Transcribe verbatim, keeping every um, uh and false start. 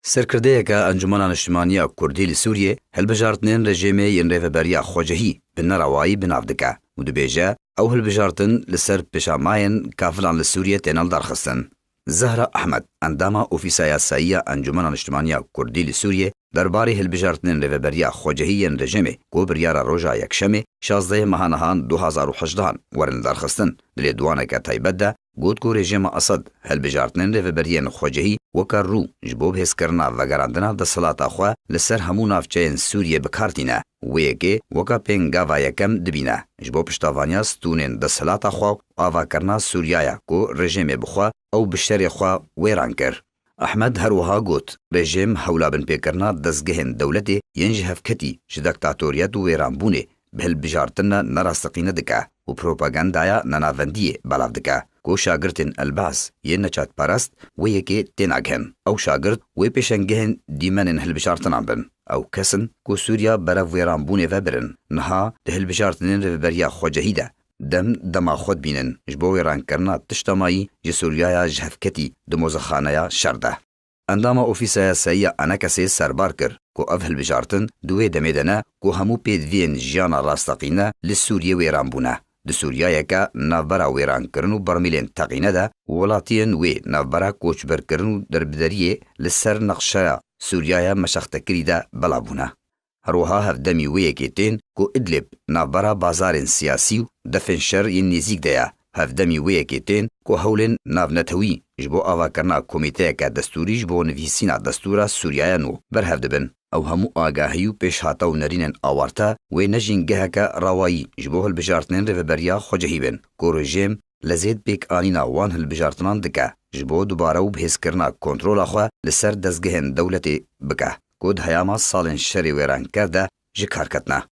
Serkirdeyeke Encûmena Niştimanî ya Kurdî li Sûriyê hilbijartinên rejîmê yên rêveberiya xwecihî bi nerewayî bi nav dike û dibêje, ew hilbijartin li ser pêşamayên kafiran li Sûriyê têne lidarxistin. Zehra Ehmed, endama Ofîsa Yasayî ya Encûmena Niştimanî ya Kurdî li Sûriyê, derbarê hilbijartinên rêveberiya xwecihî yên rejîmê ku biryara roja Yekşemê şazdehê meha nihan du hazar û hejdehan werin lidarxistin, di lêdwaneke taybet de got ku rejîma Esed hilbijartinên rêveberiyên xwecihî weke rû ji bo bihêzkirina vegerandina desthilata xwe li ser hemû navçeyên Sûriyê bi kar tîne û wê yekê weke pêngava yekem dibîne ji bo piştavaniya stûnên desthilata xwe û avakirina Sûriyaya ku rejîmê bi xwe ew bi şerê xwe wêran kir. Ehmed her wiha got, rejîm hewla binpêkirina dezgehên dewletê yên ji hevketî, ji diktatoriyet û wêranbûnê bi hilbijartina nerasteqîne dike û propagandaya nenavendiyê belav dike, ku şagirtên El-Baas yên neçatperest wê yekê têne gihin. Ew şagirt wê pêşengehên dîmenên hilbijartinan bin. Ew kes in ku Sûriya berev wêranbûnê ve birin. Niha di hilbijartinên rêveberiya xwecihî de dem dema xwe dibînin ji bo wêrankirina tişta mayî ji Sûriyaya ji hevketî di mozexaneya şer de. Endama Ofîsa Yasayî ya Enekesê serbar kir ku ev hilbijartin di wê demê de ne ku hemû pêdiviyên jiyana rasteqîne li Sûriyê wêran bûne. Di Sûriyayeke navbera wêrankirin û bermîlên teqîne de, welatiyên wê navbera koçberkirin û derbideriyê li ser nexşeya Sûriyaya meşextekirî de belav bûne. Her wiha hevdemî wê yekê tên ku Idlib navbera bazarên siyasî û defên şer yên nêzîk de ye. Hevdemî wê yekê tên ku hewlên navnetewî ji bo avakirina komîteyeke destûrî ji bo nivîsîna destûra Sûriyaya nû berhev dibin. Ew hemû agahî û pêşhate û nerînên awarte wê ne jîngeheke rewayî ji bo hilbijartinên rêveberiya xwecihî bin ku rejîm lezêt pêkanîna wan hilbijartinan dike ji bo dubare û bihêzkirina kontrola xwe li ser dezgehên dewletê bike ku di heyama salên şerê wêranker de ji kar ketine.